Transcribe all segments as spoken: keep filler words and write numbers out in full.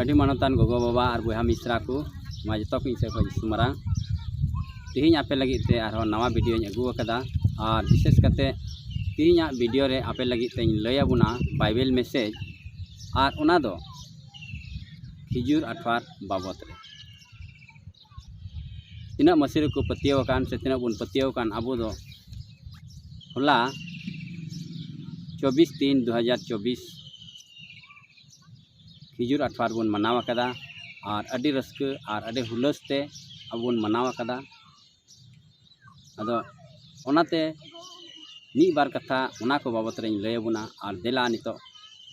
ᱟᱹᱰᱤ ᱢᱟᱱᱚᱛᱟᱱ ᱜᱚᱜᱚ ᱵᱟᱵᱟ ᱟᱨ ᱵᱚᱭᱦᱟ ᱢᱤᱥᱨᱟ ᱠᱚ, ᱱᱚᱣᱟ ᱡᱚᱛᱚ ᱠᱚ ᱤᱧ ᱥᱮᱫ ᱠᱷᱚᱱ ᱥᱩᱢᱟᱨᱟ᱾ ᱛᱮᱦᱮᱧ ᱟᱯᱮ ᱞᱟᱹᱜᱤᱫ ᱛᱮ ᱟᱨᱦᱚᱸ ᱱᱟᱣᱟ ᱵᱷᱤᱰᱤᱭᱳᱧ ᱟᱹᱜᱩ ᱟᱠᱟᱫᱟ᱾ ᱟᱨ ᱵᱤᱥᱮᱥ ᱠᱟᱛᱮ ᱛᱮᱦᱮᱧᱟᱜ ᱵᱷᱤᱰᱤᱭᱳ ᱨᱮ ᱟᱯᱮ ᱞᱟᱹᱜᱤᱫ ᱛᱮᱧ ᱞᱟᱹᱭ ᱟᱵᱚᱱᱟ ᱵᱟᱭᱵᱮᱞ ᱢᱮᱥᱮᱡᱽ, ᱟᱨ ᱚᱱᱟ ᱫᱚ ᱠᱷᱤᱡᱩᱨ ᱟᱴᱷᱣᱟᱨ ᱵᱟᱵᱚᱛ ᱨᱮ᱾ ᱛᱤᱱᱟᱹᱜ ᱢᱟᱹᱥᱤ ᱨᱮᱠᱚ ᱯᱟᱹᱛᱭᱟᱹᱣ ᱟᱠᱟᱱ ᱥᱮ ᱛᱤᱱᱟᱹᱜ ᱵᱚᱱ ᱯᱟᱹᱛᱭᱟᱹᱣ ᱟᱠᱟᱱ, ᱟᱵᱚ ᱫᱚ ᱦᱚᱞᱟ ᱪᱚᱵᱵᱤᱥ ᱛᱤᱱ ᱫᱩ ᱦᱟᱡᱟᱨ ᱪᱚᱵᱵᱤᱥ ᱠᱷᱤᱡᱩᱨ ᱟᱴᱷᱣᱟᱨ ᱵᱚᱱ ᱢᱟᱱᱟᱣ ᱟᱠᱟᱫᱟ᱾ ᱟᱨ ᱟᱹᱰᱤ ᱨᱟᱹᱥᱠᱟᱹ ᱟᱨ ᱟᱹᱰᱤ ᱦᱩᱞᱟᱹᱥ ᱛᱮ ᱟᱵᱚ ᱵᱚᱱ ᱢᱟᱱᱟᱣ ᱟᱠᱟᱫᱟ᱾ ᱟᱫᱚ ᱚᱱᱟᱛᱮ ᱢᱤᱫ ᱵᱟᱨ ᱠᱟᱛᱷᱟ ᱚᱱᱟ ᱠᱚ ᱵᱟᱵᱚᱛ ᱨᱮᱧ ᱞᱟᱹᱭ ᱟᱵᱚᱱᱟ᱾ ᱟᱨ ᱫᱮᱞᱟ ᱱᱤᱛᱚᱜ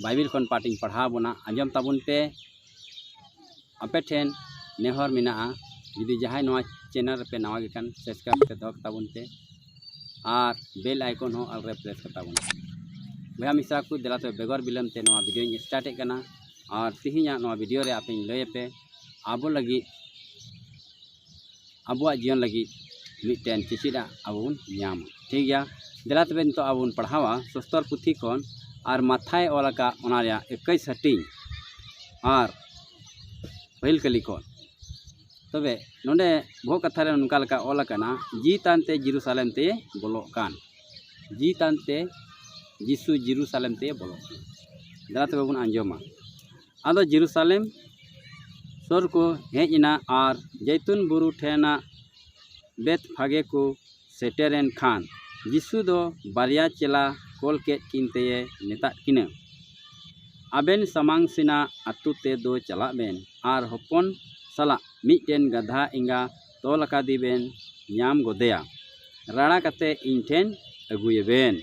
ᱵᱟᱭᱵᱮᱞ ᱠᱷᱚᱱ ᱯᱟᱴ ᱤᱧ ᱯᱟᱲᱦᱟᱣ ᱟᱵᱚᱱᱟ, ᱟᱸᱡᱚᱢ ᱛᱟᱵᱚᱱ ᱯᱮ᱾ ᱟᱯᱮ ᱴᱷᱮᱱ ᱱᱮᱦᱚᱨ ᱢᱮᱱᱟᱜᱼᱟ, ᱡᱩᱫᱤ ᱡᱟᱦᱟᱸᱭ ᱱᱚᱣᱟ ᱪᱮᱱᱮᱞ ᱨᱮᱯᱮ ᱱᱟᱣᱟ ᱜᱮ ᱠᱷᱟᱱ, ᱥᱟᱵᱥᱠᱨᱟᱭᱤᱵ ᱠᱟᱛᱮ ᱫᱚᱦᱚ ᱠᱟᱛᱟ ᱵᱚᱱ ᱯᱮ ᱟᱨ ᱵᱮᱞ ᱟᱭᱠᱚᱱ ᱦᱚᱸ ᱟᱞ ᱨᱮ ᱯᱨᱮᱥ ᱠᱟᱛᱟ ᱵᱚᱱ ᱯᱮ᱾ ᱵᱚᱭᱦᱟ ᱢᱤᱥᱨᱟ ᱠᱚ, ᱫᱮᱞᱟ ᱛᱚᱵᱮ ᱵᱮᱜᱚᱨ ᱵᱤᱞᱚᱢ ᱛᱮ ᱱᱚᱣᱟ ᱵᱷᱤᱰᱤᱭᱳᱧ ᱥᱴᱟᱨᱴ ᱮᱫ ᱠᱟᱱᱟ᱾ ᱟᱨ ᱛᱮᱦᱮᱧᱟᱜ ᱱᱚᱣᱟ ᱵᱷᱤᱰᱤᱭᱳ ᱨᱮ ᱟᱯᱮᱧ ᱞᱟᱹᱭ ᱟᱯᱮ ᱟᱵᱚ ᱞᱟᱹᱜᱤᱫ, ᱟᱵᱚᱣᱟᱜ ᱡᱤᱭᱚᱱ ᱞᱟᱹᱜᱤᱫ ᱢᱤᱫᱴᱮᱱ ᱪᱮᱪᱮᱫᱟᱜ ᱟᱵᱚ ᱵᱚᱱ ᱧᱟᱢᱟ᱾ ᱴᱷᱤᱠ ᱜᱮᱭᱟ, ᱫᱮᱞᱟ ᱛᱚᱵᱮ ᱱᱤᱛᱚᱜ ᱟᱵᱚ ᱵᱚᱱ ᱯᱟᱲᱦᱟᱣᱟ ᱥᱚᱥᱛᱚᱨ ᱯᱩᱛᱷᱤ ᱠᱷᱚᱱ, ᱟᱨ ᱢᱟᱛᱷᱟᱭ ᱚᱞ ᱟᱠᱟᱫ ᱚᱱᱟ ᱨᱮᱭᱟᱜ ᱮᱠᱟᱹᱭᱥ ᱦᱟᱹᱴᱤᱧ ᱟᱨ ᱯᱟᱹᱦᱤᱞ ᱠᱟᱹᱞᱤ ᱠᱷᱚᱱ᱾ ᱛᱚᱵᱮ ᱱᱚᱰᱮ ᱵᱚᱦᱚᱜ ᱠᱟᱛᱷᱟ ᱨᱮ ᱱᱚᱝᱠᱟ ᱞᱮᱠᱟ ᱚᱞ ᱟᱠᱟᱱᱟ, ᱡᱤ ᱛᱟᱱᱛᱮ ᱡᱮᱨᱩᱥᱟᱞᱮᱢ ᱛᱮ ᱵᱚᱞᱚᱜ ᱠᱟᱱ, ᱡᱤ ᱛᱟᱱᱛᱮ ᱡᱤᱥᱩ ᱡᱮᱨᱩᱥᱟᱞᱮᱢ ᱛᱮ ᱵᱚᱞᱚᱜ ᱠᱟᱱ᱾ ᱫᱮᱞᱟ ᱛᱚᱵᱮ ᱵᱚᱱ ᱟᱸᱡᱚᱢᱟ᱾ ᱟᱫᱚ ᱡᱮᱨᱩᱥᱟᱞᱮᱢ ᱥᱩᱨ ᱠᱚ ᱦᱮᱡ ᱮᱱᱟ ᱟᱨ ᱡᱮᱭᱛᱩᱱ ᱵᱩᱨᱩ ᱴᱷᱮᱱᱟᱜ ᱵᱮᱛᱯᱷᱟᱜᱮ ᱠᱚ ᱥᱮᱴᱮᱨᱮᱱ ᱠᱷᱟᱱ, ᱡᱤᱥᱩ ᱫᱚ ᱵᱟᱨᱭᱟ ᱪᱮᱞᱟ ᱠᱚᱞ ᱠᱮᱫ ᱠᱤᱱ ᱛᱮᱭᱮ ᱢᱮᱛᱟᱫ ᱠᱤᱱᱟᱹ, ᱟᱵᱮᱱ ᱥᱟᱢᱟᱝ ᱥᱮᱱᱟᱜ ᱟᱹᱛᱩ ᱛᱮ ᱫᱚ ᱪᱟᱞᱟᱜ ᱵᱮᱱ ᱟᱨ ᱦᱚᱯᱚᱱ ᱥᱟᱞᱟᱜ ᱢᱤᱫᱴᱮᱱ ᱜᱟᱫᱷᱟ ᱮᱸᱜᱟ ᱛᱚᱞ ᱟᱠᱟᱫᱮ ᱵᱮᱱ ᱧᱟᱢ ᱜᱚᱫᱮᱭᱟ, ᱨᱟᱲᱟ ᱠᱟᱛᱮ ᱤᱧ ᱴᱷᱮᱱ ᱟᱹᱜᱩᱭᱮᱵᱮᱱ᱾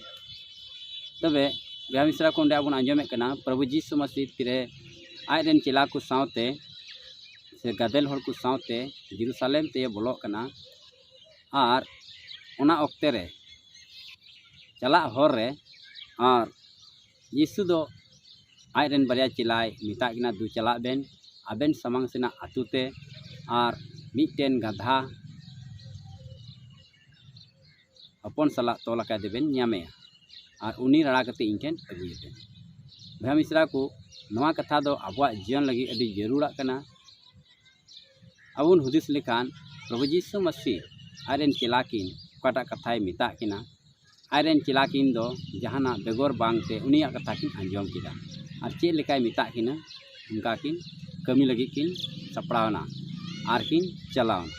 ᱛᱚᱵᱮ ᱵᱚᱭᱦᱟ ᱢᱤᱥᱨᱟ ᱠᱚ, ᱚᱸᱰᱮ ᱟᱵᱚᱱ ᱟᱸᱡᱚᱢᱮᱫ ᱠᱟᱱᱟ, ᱯᱨᱚᱵᱷᱩ ᱡᱤᱥᱩ ᱢᱟᱥᱤ ᱛᱤᱨᱮ ᱟᱡ ᱨᱮᱱ ᱪᱮᱞᱟ ᱠᱚ ᱥᱟᱶᱛᱮ ᱥᱮ ᱜᱟᱫᱮᱞ ᱦᱚᱲ ᱠᱚ ᱥᱟᱶᱛᱮ ᱡᱮᱨᱩᱥᱟᱞᱮᱢ ᱛᱮᱭᱮ ᱵᱚᱞᱚᱜ ᱠᱟᱱᱟ᱾ ᱟᱨ ᱚᱱᱟ ᱚᱠᱛᱮ ᱨᱮ ᱪᱟᱞᱟᱜ ᱦᱚᱨ ᱨᱮ ᱟᱨ ᱡᱤᱥᱩ ᱫᱚ ᱟᱡ ᱨᱮᱱ ᱵᱟᱨᱭᱟ ᱪᱮᱞᱟᱭ ᱢᱮᱛᱟᱜ ᱠᱤᱱᱟ, ᱫᱩ ᱪᱟᱞᱟᱜ ᱵᱮᱱ ᱟᱵᱮᱱ ᱥᱟᱢᱟᱝ ᱥᱮᱱᱟᱜ ᱟᱹᱛᱩ ᱛᱮ ᱟᱨ ᱢᱤᱫᱴᱮᱱ ᱜᱟᱫᱷᱟ ᱦᱚᱯᱚᱱ ᱥᱟᱞᱟᱜ ᱛᱚᱞ ᱟᱠᱟᱫᱮ ᱵᱮᱱ ᱧᱟᱢᱮᱭᱟ ᱟᱨ ᱩᱱᱤ ᱨᱟᱲᱟ ᱠᱟᱛᱮ ᱤᱧ ᱴᱷᱮᱱ ᱟᱹᱜᱩᱭᱮ ᱵᱮᱱ᱾ ᱵᱚᱭᱦᱟ ᱢᱤᱥᱨᱟ ᱠᱚ, ᱱᱚᱣᱟ ᱠᱟᱛᱷᱟ ᱫᱚ ᱟᱵᱚᱣᱟᱜ ᱡᱤᱭᱚᱱ ᱞᱟᱹᱜᱤᱫ ᱟᱹᱰᱤ ᱡᱟᱹᱨᱩᱲᱟᱜ ᱠᱟᱱᱟ᱾ ᱟᱵᱚ ᱵᱚᱱ ᱦᱩᱫᱤᱥ ᱞᱮᱠᱷᱟᱱ, ᱯᱨᱚᱵᱷᱩ ᱡᱤᱥᱩ ᱢᱟᱹᱥᱤ ᱟᱡ ᱨᱮᱱ ᱪᱮᱞᱟ ᱠᱤᱱ ᱚᱠᱟᱴᱟᱜ ᱠᱟᱛᱷᱟᱭ ᱢᱮᱛᱟᱜ ᱠᱤᱱᱟ, ᱟᱡ ᱨᱮᱱ ᱪᱮᱞᱟ ᱠᱤᱱ ᱫᱚ ᱡᱟᱦᱟᱱᱟᱜ ᱵᱮᱜᱚᱨ ᱵᱟᱝᱛᱮ ᱩᱱᱤᱭᱟᱜ ᱠᱟᱛᱷᱟ ᱠᱤᱱ ᱟᱸᱡᱚᱢ ᱠᱮᱫᱟ᱾ ᱟᱨ ᱪᱮᱫ ᱞᱮᱠᱟᱭ ᱢᱮᱛᱟᱜ ᱠᱤᱱᱟ, ᱚᱱᱠᱟ ᱠᱤᱱ ᱠᱟᱹᱢᱤ ᱞᱟᱹᱜᱤᱫ ᱠᱤᱱ ᱥᱟᱯᱲᱟᱣ ᱮᱱᱟ ᱟᱨ ᱠᱤᱱ ᱪᱟᱞᱟᱣ ᱮᱱᱟ᱾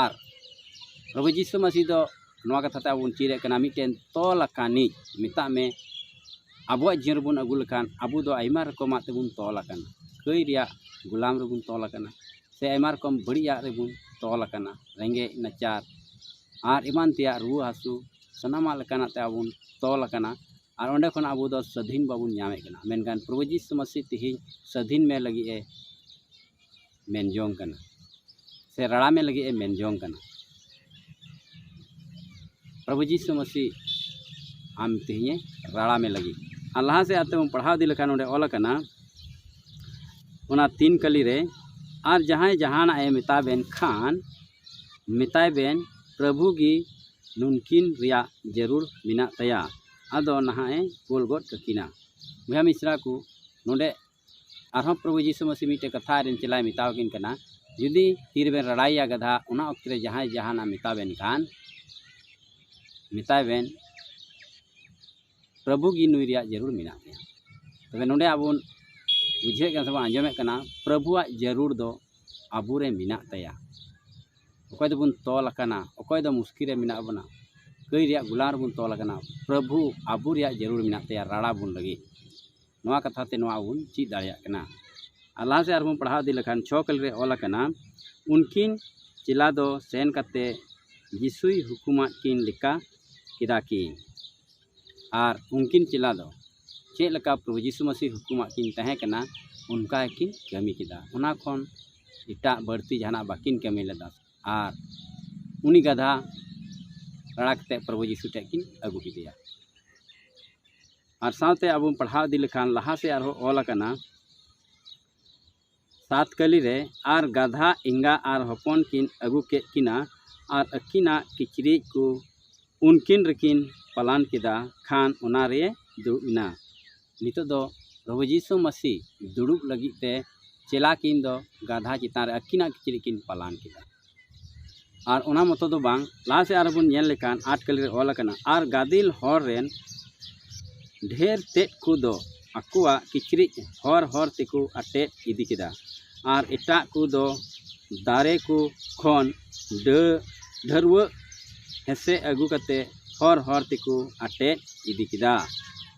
ᱟᱨ ᱯᱨᱚᱵᱷᱩ ᱡᱤᱥᱩ ᱢᱟᱹᱥᱤ ᱫᱚ ᱱᱚᱣᱟ ᱠᱟᱛᱷᱟ ᱛᱮ ᱟᱵᱚ ᱵᱚᱱ ᱪᱮᱫ ᱮᱫ ᱠᱟᱱᱟ, ᱢᱤᱫᱴᱮᱱ ᱛᱚᱞ ᱟᱠᱟᱱᱤᱡ, ᱢᱮᱛᱟᱜ ᱢᱮ, ᱟᱵᱚᱣᱟᱜ ᱡᱤᱭᱚᱱ ᱨᱮᱵᱚᱱ ᱟᱹᱜᱩ ᱞᱮᱠᱷᱟᱱ, ᱟᱵᱚ ᱫᱚ ᱟᱭᱢᱟ ᱨᱚᱠᱚᱢᱟᱜ ᱛᱮᱵᱚᱱ ᱛᱚᱞ ᱟᱠᱟᱱᱟ᱾ ᱠᱟᱹᱭ ᱨᱮᱭᱟᱜ ᱜᱩᱞᱟᱢ ᱨᱮᱵᱚᱱ ᱛᱚᱞ ᱟᱠᱟᱱᱟ, ᱥᱮ ᱟᱭᱢᱟ ᱨᱚᱠᱚᱢ ᱵᱟᱹᱲᱤᱡᱟᱜ ᱨᱮᱵᱚᱱ ᱛᱚᱞ ᱟᱠᱟᱱᱟ, ᱨᱮᱸᱜᱮᱡ ᱱᱟᱪᱟᱨ ᱟᱨ ᱮᱢᱟᱱ ᱛᱮᱭᱟᱜ ᱨᱩᱣᱟᱹ ᱦᱟᱹᱥᱩ, ᱥᱟᱱᱟᱢᱟᱜ ᱞᱮᱠᱟᱱᱟᱜ ᱛᱮ ᱟᱵᱚ ᱵᱚᱱ ᱛᱚᱞ ᱟᱠᱟᱱᱟ᱾ ᱟᱨ ᱚᱸᱰᱮ ᱠᱷᱚᱱ ᱟᱵᱚ ᱫᱚ ᱥᱟᱹᱫᱷᱤᱱ ᱵᱟᱵᱚᱱ ᱧᱟᱢᱮᱫ ᱠᱟᱱᱟ᱾ ᱢᱮᱱᱠᱷᱟᱱ ᱯᱨᱚᱵᱷᱩ ᱡᱤᱥᱩ ᱢᱟᱹᱥᱤ ᱛᱮᱦᱮᱧ ᱥᱟᱹᱫᱷᱤᱱ ᱢᱮ ᱞᱟᱹᱜᱤᱫ ᱮ ᱢᱮᱱ ᱡᱚᱝ ᱠᱟᱱᱟ, ᱥᱮ ᱨᱟᱲᱟ ᱢᱮ ᱞᱟᱹᱜᱤᱫ ᱮ ᱢᱮᱱ ᱡᱚᱝ ᱠᱟᱱᱟ᱾ ᱯᱨᱚᱵᱷᱩ ᱡᱤᱥᱩ ᱢᱟᱹᱥᱤ ᱟᱢ ᱛᱮᱦᱮᱧᱮ ᱨᱟᱲᱟ ᱢᱮ ᱞᱟᱹᱜᱤᱫ᱾ ᱟᱨ ᱞᱟᱦᱟ ᱥᱮᱫ ᱟᱨ ᱛᱮᱵᱚᱱ ᱯᱟᱲᱦᱟᱣ ᱤᱫᱤ ᱞᱮᱠᱷᱟᱱ, ᱚᱸᱰᱮ ᱚᱞ ᱟᱠᱟᱱᱟ, ᱚᱱᱟ ᱛᱤᱱ ᱠᱟᱹᱞᱤ ᱨᱮ, ᱟᱨ ᱡᱟᱦᱟᱸᱭ ᱡᱟᱦᱟᱱᱟᱜ ᱮ ᱢᱮᱛᱟ ᱵᱮᱱ ᱠᱷᱟᱱ, ᱢᱮᱛᱟᱭ ᱵᱮᱱ, ᱯᱨᱚᱵᱷᱩ ᱜᱮ ᱱᱩᱱᱠᱤᱱ ᱨᱮᱭᱟᱜ ᱡᱟᱹᱨᱩᱲ ᱢᱮᱱᱟᱜ ᱛᱟᱭᱟ, ᱟᱫᱚ ᱱᱟᱦᱟᱜ ᱮ ᱠᱳᱞ ᱜᱚᱫ ᱠᱟᱹᱠᱤᱱᱟ᱾ ᱵᱚᱭᱦᱟ ᱢᱤᱥᱨᱟ ᱠᱚ, ᱱᱚᱰᱮ ᱟᱨᱦᱚᱸ ᱯᱨᱚᱵᱷᱩ ᱡᱤᱥᱩ ᱢᱟᱹᱥᱤ ᱢᱤᱫᱴᱮᱡ ᱠᱟᱛᱷᱟ ᱟᱡ ᱨᱮᱱ ᱪᱮᱞᱟᱭ ᱢᱮᱛᱟᱣ ᱟᱹᱠᱤᱱ ᱠᱟᱱᱟ, ᱡᱩᱫᱤ ᱛᱤ ᱨᱮᱵᱮᱱ ᱨᱟᱲᱟᱭᱮᱭᱟ ᱜᱟᱫᱷᱟ, ᱚᱱᱟ ᱚᱠᱛᱮ ᱨᱮ ᱡᱟᱦᱟᱸᱭ ᱡᱟᱦᱟᱱᱟᱜ ᱢᱮᱛᱟ ᱵᱮᱱ ᱠᱷᱟᱱ, ᱢᱮᱛᱟᱭ ᱵᱮᱱ, ᱯᱨᱚᱵᱷᱩ ᱜᱮ ᱱᱩᱭ ᱨᱮᱭᱟᱜ ᱡᱟᱹᱨᱩᱲ ᱢᱮᱱᱟᱜ ᱛᱟᱭᱟ᱾ ᱛᱚᱵᱮ ᱱᱚᱰᱮ ᱟᱵᱚ ᱵᱚᱱ ᱵᱩᱡᱷᱟᱹᱣᱮᱫ ᱠᱟᱱᱟ ᱥᱮ ᱵᱚᱱ ᱟᱸᱡᱚᱢᱮᱫ ᱠᱟᱱᱟ, ᱯᱨᱚᱵᱷᱩᱣᱟᱜ ᱡᱟᱹᱨᱩᱲ ᱫᱚ ᱟᱵᱚᱨᱮ ᱢᱮᱱᱟᱜ ᱛᱟᱭᱟ᱾ ᱚᱠᱚᱭ ᱫᱚᱵᱚᱱ ᱛᱚᱞ ᱟᱠᱟᱱᱟ, ᱚᱠᱚᱭ ᱫᱚ ᱢᱩᱥᱠᱤᱞ ᱨᱮ ᱢᱮᱱᱟᱜ ᱵᱚᱱᱟ, ᱠᱟᱹᱭ ᱨᱮᱭᱟᱜ ᱜᱩᱞᱟᱢ ᱨᱮᱵᱚᱱ ᱛᱚᱞ ᱟᱠᱟᱱᱟ, ᱯᱨᱚᱵᱷᱩ ᱟᱵᱚ ᱨᱮᱭᱟᱜ ᱡᱟᱹᱨᱩᱲ ᱢᱮᱱᱟᱜ ᱛᱟᱭᱟ ᱨᱟᱲᱟ ᱵᱚᱱ ᱞᱟᱹᱜᱤᱫ᱾ ᱱᱚᱣᱟ ᱠᱟᱛᱷᱟ ᱛᱮ ᱱᱚᱣᱟ ᱵᱚᱱ ᱪᱮᱫ ᱫᱟᱲᱮᱭᱟᱜ ᱠᱟᱱᱟ᱾ ᱟᱨ ᱞᱟᱦᱟ ᱥᱮᱫ ᱟᱨᱦᱚᱸ ᱵᱚᱱ ᱯᱟᱲᱦᱟᱣ ᱤᱫᱤ ᱞᱮᱠᱷᱟᱱ, ᱪᱷᱚ ᱠᱟᱹᱞᱤ ᱨᱮ ᱚᱞ ᱟᱠᱟᱱᱟ, ᱩᱱᱠᱤᱱ ᱪᱮᱞᱟ ᱫᱚ ᱥᱮᱱ ᱠᱟᱛᱮ ᱡᱤᱥᱩᱭ ᱦᱩᱠᱩᱢᱟᱫ ᱠᱤᱱ ᱞᱮᱠᱟ ᱠᱮᱫᱟ ᱠᱤᱱ᱾ ᱟᱨ ᱩᱱᱠᱤᱱ ᱪᱮᱞᱟ ᱫᱚ ᱪᱮᱫ ᱞᱮᱠᱟ ᱯᱨᱚᱵᱷᱩ ᱡᱤᱥᱩ ᱢᱟᱹᱥᱤ ᱦᱩᱠᱩᱢᱟᱫ ᱠᱤᱱ ᱛᱟᱦᱮᱸ ᱠᱟᱱᱟ, ᱚᱱᱠᱟ ᱜᱮᱠᱤᱱ ᱠᱟᱹᱢᱤ ᱠᱮᱫᱟ᱾ ᱚᱱᱟ ᱠᱷᱚᱱ ᱮᱴᱟᱜ ᱵᱟᱹᱲᱛᱤ ᱡᱟᱦᱟᱱᱟᱜ ᱵᱟᱹᱠᱤᱱ ᱠᱟᱹᱢᱤ ᱞᱮᱫᱟ᱾ ᱟᱨ ᱩᱱᱤ ᱜᱟᱫᱷᱟ ᱨᱟᱲᱟ ᱠᱟᱛᱮ ᱯᱨᱚᱵᱷᱩ ᱡᱤᱥᱩ ᱴᱷᱮᱱ ᱠᱤᱱ ᱟᱹᱜᱩ ᱠᱮᱫᱮᱭᱟ᱾ ᱟᱨ ᱥᱟᱶᱛᱮ ᱟᱵᱚ ᱵᱚᱱ ᱯᱟᱲᱦᱟᱣ ᱤᱫᱤ ᱞᱮᱠᱷᱟᱱ, ᱞᱟᱦᱟ ᱥᱮᱫ ᱟᱨᱦᱚᱸ ᱚᱞ ᱟᱠᱟᱱᱟ, ᱥᱟᱛ ᱠᱟᱹᱞᱤ ᱨᱮ, ᱟᱨ ᱜᱟᱫᱷᱟ ᱮᱸᱜᱟ ᱟᱨ ᱦᱚᱯᱚᱱ ᱠᱤᱱ ᱟᱹᱜᱩ ᱠᱮᱫ ᱠᱤᱱᱟ, ᱟᱨ ᱟᱹᱠᱤᱱᱟᱜ ᱠᱤᱪᱨᱤᱡ ᱠᱚ ᱩᱱᱠᱤᱱ ᱨᱮᱠᱤᱱ ᱯᱟᱞᱟᱱ ᱠᱮᱫᱟ, ᱠᱷᱟᱱ ᱚᱱᱟ ᱨᱮᱭ ᱫᱩᱲᱩᱵ ᱮᱱᱟ᱾ ᱱᱤᱛᱚᱜ ᱫᱚ ᱯᱨᱚᱵᱷᱩ ᱡᱤᱥᱩ ᱢᱟᱹᱥᱤ ᱫᱩᱲᱩᱵ ᱞᱟᱹᱜᱤᱫ ᱛᱮ ᱪᱮᱞᱟ ᱠᱤᱱ ᱫᱚ ᱜᱟᱫᱷᱟ ᱪᱮᱛᱟᱱ ᱨᱮ ᱟᱹᱠᱤᱱᱟᱜ ᱠᱤᱪᱨᱤᱡ ᱠᱤᱱ ᱯᱟᱞᱟᱱ ᱠᱮᱫᱟ᱾ ᱟᱨ ᱚᱱᱟ ᱢᱚᱛᱚ ᱫᱚ ᱵᱟᱝ, ᱞᱟᱦᱟ ᱥᱮᱫ ᱟᱨᱦᱚᱸ ᱵᱚᱱ ᱧᱮᱞ ᱞᱮᱠᱷᱟᱱ ᱟᱴ ᱠᱟᱹᱞᱤ ᱨᱮ ᱚᱞ ᱟᱠᱟᱱᱟ, ᱟᱨ ᱜᱟᱫᱮᱞ ᱦᱚᱲ ᱨᱮᱱ ᱰᱷᱮᱨ ᱛᱮᱫ ᱠᱚᱫᱚ ᱟᱠᱚᱣᱟᱜ ᱠᱤᱪᱨᱤᱡ ᱦᱚᱨ ᱦᱚᱨ ᱛᱮᱠᱚ ᱟᱴᱮᱫ ᱤᱫᱤ ᱠᱮᱫᱟ, ᱟᱨ ᱮᱴᱟᱜ ᱠᱚᱫᱚ ᱫᱟᱨᱮ ᱠᱚ ᱠᱷᱚᱱ ᱰᱟᱹ ᱰᱷᱟᱹᱨᱣᱟᱹᱜ ᱦᱮᱸᱥᱮ ᱟᱹᱜᱩ ᱠᱟᱛᱮ ᱦᱚᱨ ᱦᱚᱨ ᱛᱮᱠᱚ ᱟᱴᱮᱫ ᱤᱫᱤ ᱠᱮᱫᱟ᱾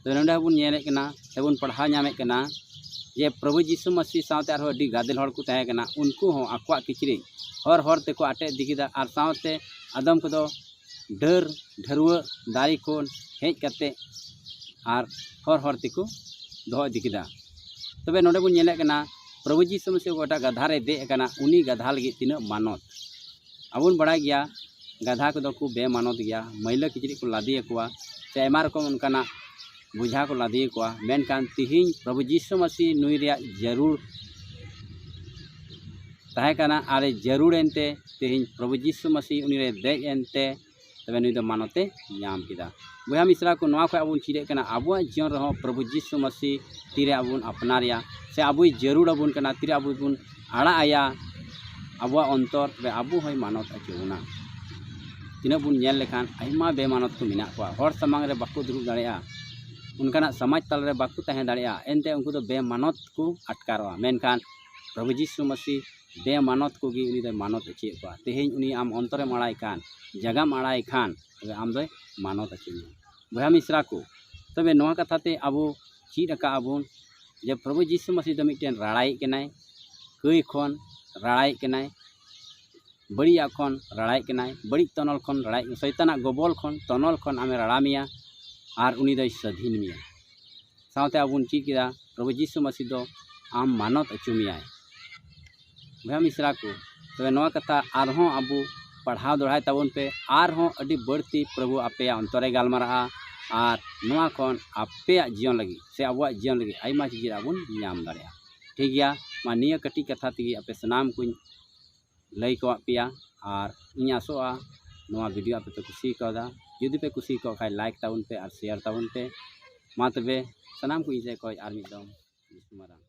ᱛᱚ ᱱᱚᱰᱮ ᱦᱚᱸᱵᱚᱱ ᱧᱮᱞᱮᱫ ᱠᱟᱱᱟ ᱥᱮᱵᱚᱱ ᱯᱟᱲᱦᱟᱣ ᱧᱟᱢᱮᱫ ᱠᱟᱱᱟ ᱡᱮ ᱯᱨᱚᱵᱷᱩ ᱡᱤᱥᱩ ᱢᱟᱹᱥᱤ ᱥᱟᱶᱛᱮ ᱟᱨᱦᱚᱸ ᱟᱹᱰᱤ ᱜᱟᱫᱮᱞ ᱦᱚᱲ ᱠᱚ ᱛᱟᱦᱮᱸ ᱠᱟᱱᱟ, ᱩᱱᱠᱩ ᱦᱚᱸ ᱟᱠᱚᱣᱟᱜ ᱠᱤᱪᱨᱤᱡ ᱦᱚᱨ ᱦᱚᱨ ᱛᱮᱠᱚ ᱟᱴᱮᱫ ᱤᱫᱤ ᱠᱮᱫᱟ, ᱟᱨ ᱥᱟᱶᱛᱮ ᱟᱫᱚᱢ ᱠᱚᱫᱚ ᱰᱟᱹᱨ ᱰᱷᱟᱹᱨᱣᱟᱹ ᱫᱟᱨᱮ ᱠᱷᱚᱱ ᱦᱮᱡ ᱠᱟᱛᱮ ᱟᱨ ᱦᱚᱨ ᱦᱚᱨ ᱛᱮᱠᱚ ᱫᱚᱦᱚ ᱤᱫᱤ ᱠᱮᱫᱟ᱾ ᱛᱚᱵᱮ ᱱᱚᱰᱮ ᱵᱚᱱ ᱧᱮᱞᱮᱫ ᱠᱟᱱᱟ ᱯᱨᱚᱵᱷᱩ ᱡᱤᱥᱩ ᱢᱟᱹᱥᱤ ᱚᱠᱟᱴᱟᱜ ᱜᱟᱫᱷᱟ ᱨᱮ ᱫᱮᱡ ᱟᱠᱟᱱᱟ, ᱩᱱᱤ ᱜᱟᱫᱷᱟ ᱞᱟᱹᱜᱤᱫ ᱛᱤᱱᱟᱹᱜ ᱢᱟᱱᱚᱛ᱾ ᱟᱵᱚ ᱵᱚᱱ ᱵᱟᱲᱟᱭ ᱜᱮᱭᱟ ᱜᱟᱫᱷᱟ ᱠᱚᱫᱚ ᱠᱚ ᱵᱮᱢᱟᱱᱚᱛ ᱜᱮᱭᱟ, ᱢᱟᱹᱭᱞᱟᱹ ᱠᱤᱪᱨᱤᱡ ᱠᱚ ᱞᱟᱫᱮ ᱟᱠᱚᱣᱟ ᱥᱮ ᱟᱭᱢᱟ ᱨᱚᱠᱚᱢ ᱚᱱᱠᱟᱱᱟᱜ ᱵᱳᱡᱷᱟ ᱠᱚ ᱞᱟᱫᱮ ᱟᱠᱚᱣᱟ᱾ ᱢᱮᱱᱠᱷᱟᱱ ᱛᱤᱦᱤᱧ ᱯᱨᱚᱵᱷᱩ ᱡᱤᱥᱩ ᱢᱟᱹᱥᱤ ᱱᱩᱭ ᱨᱮᱭᱟᱜ ᱡᱟᱹᱨᱩᱲ ᱛᱟᱦᱮᱸ ᱠᱟᱱᱟ, ᱟᱨ ᱮ ᱡᱟᱹᱨᱩᱲ ᱮᱱᱛᱮ ᱛᱮᱦᱮᱧ ᱯᱨᱚᱵᱷᱩ ᱡᱤᱥᱩ ᱢᱟᱹᱥᱤ ᱩᱱᱤ ᱨᱮ ᱫᱮᱡ ᱮᱱᱛᱮ ᱛᱚᱵᱮ ᱱᱩᱭ ᱫᱚ ᱢᱟᱱᱚᱛᱮ ᱧᱟᱢ ᱠᱮᱫᱟ᱾ ᱵᱚᱭᱦᱟ ᱢᱤᱥᱨᱟ ᱠᱚ, ᱱᱚᱣᱟ ᱠᱷᱚᱱ ᱟᱵᱚ ᱵᱚᱱ ᱪᱮᱫ ᱮᱫ ᱠᱟᱱᱟ, ᱟᱵᱚᱣᱟᱜ ᱡᱤᱭᱚᱱ ᱨᱮᱦᱚᱸ ᱯᱨᱚᱵᱷᱩ ᱡᱤᱥᱩ ᱢᱟᱹᱥᱤ ᱛᱤᱨᱮ ᱟᱵᱚ ᱵᱚᱱ ᱟᱯᱱᱟᱨᱮᱭᱟ ᱥᱮ ᱟᱵᱚᱭ ᱡᱟᱹᱨᱩᱲ ᱟᱵᱚᱱ ᱠᱟᱱᱟ, ᱛᱤᱨᱮ ᱟᱵᱚ ᱵᱚᱱ ᱟᱲᱟᱜ ᱟᱭᱟ ᱟᱵᱚᱣᱟᱜ ᱚᱱᱛᱚᱨ, ᱛᱚᱵᱮ ᱟᱵᱚ ᱦᱚᱸᱭ ᱢᱟᱱᱚᱛ ᱦᱚᱪᱚ ᱵᱚᱱᱟ᱾ ᱛᱤᱱᱟᱹᱜ ᱵᱚᱱ ᱧᱮᱞ ᱞᱮᱠᱷᱟᱱ ᱟᱭᱢᱟ ᱵᱮᱢᱟᱱᱚᱛ ᱠᱚ ᱢᱮᱱᱟᱜ ᱠᱚᱣᱟ, ᱦᱚᱲ ᱥᱟᱢᱟᱝ ᱨᱮ ᱵᱟᱠᱚ ᱫᱩᱲᱩᱵ ᱫᱟᱲᱮᱭᱟᱜᱼᱟ, ᱚᱱᱠᱟᱱᱟᱜ ᱥᱚᱢᱟᱡᱽ ᱛᱟᱞᱟ ᱨᱮ ᱵᱟᱠᱚ ᱛᱟᱦᱮᱸ ᱫᱟᱲᱮᱭᱟᱜᱼᱟ, ᱮᱱᱛᱮ ᱩᱱᱠᱩ ᱫᱚ ᱵᱮᱢᱟᱱᱚᱛ ᱠᱚ ᱟᱴᱠᱟᱨᱚᱜᱼᱟ᱾ ᱢᱮᱱᱠᱷᱟᱱ ᱯᱨᱚᱵᱷᱩ ᱡᱤᱥᱩ ᱢᱟᱹᱥᱤ ᱵᱮᱢᱟᱱᱚᱛ ᱠᱚᱜᱮ ᱩᱱᱤ ᱫᱚᱭ ᱢᱟᱱᱚᱛ ᱦᱚᱪᱚᱭᱮᱫ ᱠᱚᱣᱟ᱾ ᱛᱮᱦᱮᱧ ᱩᱱᱤ ᱟᱢ ᱚᱱᱛᱚᱨᱮᱢ ᱟᱲᱟᱭ ᱠᱷᱟᱱ, ᱡᱟᱜᱟᱢ ᱟᱲᱟᱭ ᱠᱷᱟᱱ, ᱛᱚᱵᱮ ᱟᱢ ᱫᱚᱭ ᱢᱟᱱᱚᱛ ᱦᱚᱪᱚ ᱢᱮᱭᱟ᱾ ᱵᱚᱭᱦᱟ ᱢᱤᱥᱨᱟ ᱠᱚ, ᱛᱚᱵᱮ ᱱᱚᱣᱟ ᱠᱟᱛᱷᱟ ᱛᱮ ᱟᱵᱚ ᱪᱮᱫ ᱟᱠᱟᱫ ᱟᱵᱚᱱ ᱡᱮ ᱯᱨᱚᱵᱷᱩ ᱡᱤᱥᱩ ᱢᱟᱹᱥᱤ ᱫᱚ ᱢᱤᱫᱴᱮᱱ ᱨᱟᱲᱟᱭᱤᱡ ᱠᱟᱱᱟᱭ, ᱠᱟᱹᱭ ᱠᱷᱚᱱ ᱨᱟᱲᱟᱭᱤᱡ ᱠᱟᱱᱟᱭ, ᱵᱟᱹᱲᱤᱡᱟᱜ ᱠᱷᱚᱱ ᱨᱟᱲᱟᱭᱤᱡ ᱠᱟᱱᱟᱭ, ᱵᱟᱹᱲᱤᱡ ᱛᱚᱱᱚᱞ ᱠᱷᱚᱱ ᱨᱟᱲᱟᱭᱤᱡ, ᱥᱚᱭᱛᱟᱱᱟᱜ ᱜᱚᱵᱚᱞ ᱠᱷᱚᱱ, ᱛᱚᱱᱚᱞ ᱠᱷᱚᱱ ᱟᱢᱮ ᱨᱟᱲᱟ ᱢᱮᱭᱟ ᱟᱨ ᱩᱱᱤ ᱫᱚᱭ ᱥᱟᱹᱫᱷᱤᱱ ᱢᱮᱭᱟ᱾ ᱥᱟᱶᱛᱮ ᱟᱵᱚ ᱵᱚᱱ ᱪᱮᱫ ᱠᱮᱫᱟ, ᱯᱨᱚᱵᱷᱩ ᱡᱤᱥᱩ ᱢᱟᱹᱥᱤ ᱫᱚ ᱟᱢ ᱢᱟᱱᱚᱛ ᱦᱚᱪᱚ ᱢᱮᱭᱟᱭ᱾ ᱵᱚᱭᱦᱟ ᱢᱤᱥᱨᱟ ᱠᱚ, ᱛᱚᱵᱮ ᱱᱚᱣᱟ ᱠᱟᱛᱷᱟ ᱟᱨᱦᱚᱸ ᱟᱵᱚ ᱯᱟᱲᱦᱟᱣ ᱫᱚᱦᱲᱟᱭ ᱛᱟᱵᱚᱱ ᱯᱮ, ᱟᱨᱦᱚᱸ ᱟᱹᱰᱤ ᱵᱟᱹᱲᱛᱤ ᱯᱨᱚᱵᱷᱩ ᱟᱯᱮᱭᱟᱜ ᱚᱱᱛᱚᱨᱮ ᱜᱟᱞᱢᱟᱨᱟᱜᱼᱟ, ᱟᱨ ᱱᱚᱣᱟ ᱠᱷᱚᱱ ᱟᱯᱮᱭᱟᱜ ᱡᱤᱭᱚᱱ ᱞᱟᱹᱜᱤᱫ ᱥᱮ ᱟᱵᱚᱣᱟᱜ ᱡᱤᱭᱚᱱ ᱞᱟᱹᱜᱤᱫ ᱟᱭᱢᱟ ᱪᱤᱡ ᱟᱵᱚᱱ ᱧᱟᱢ ᱫᱟᱲᱮᱭᱟᱜᱼᱟ᱾ ᱴᱷᱤᱠ ᱜᱮᱭᱟ, ᱢᱟ ᱱᱤᱭᱟᱹ ᱠᱟᱹᱴᱤᱡ ᱠᱟᱛᱷᱟ ᱛᱮᱜᱮ ᱟᱯᱮ ᱥᱟᱱᱟᱢ ᱠᱚᱧ ᱞᱟᱹᱭ ᱠᱚᱣᱟᱜ ᱯᱮᱭᱟ, ᱟᱨ ᱤᱧ ᱟᱥᱚᱜᱼᱟ ᱱᱚᱣᱟ ᱵᱷᱤᱰᱤᱭᱳ ᱟᱯᱮ ᱯᱮ ᱠᱩᱥᱤ ᱠᱟᱣᱫᱟ᱾ ᱡᱩᱫᱤ ᱯᱮ ᱠᱩᱥᱤ ᱠᱟᱣ ᱠᱷᱟᱡ ᱞᱟᱭᱤᱠ ᱛᱟᱵᱚᱱ ᱯᱮ ᱟᱨ ᱥᱮᱭᱟᱨ ᱛᱟᱵᱚᱱ ᱯᱮ᱾ ᱢᱟ ᱛᱚᱵᱮ ᱥᱟᱱᱟᱢ ᱠᱚ ᱤᱧ ᱥᱮᱫ ᱠᱷᱚᱱ ᱟᱨ ᱢᱤᱫ ᱫᱚᱢ ᱵᱤᱥᱱᱩ ᱢᱟᱨᱟᱝ᱾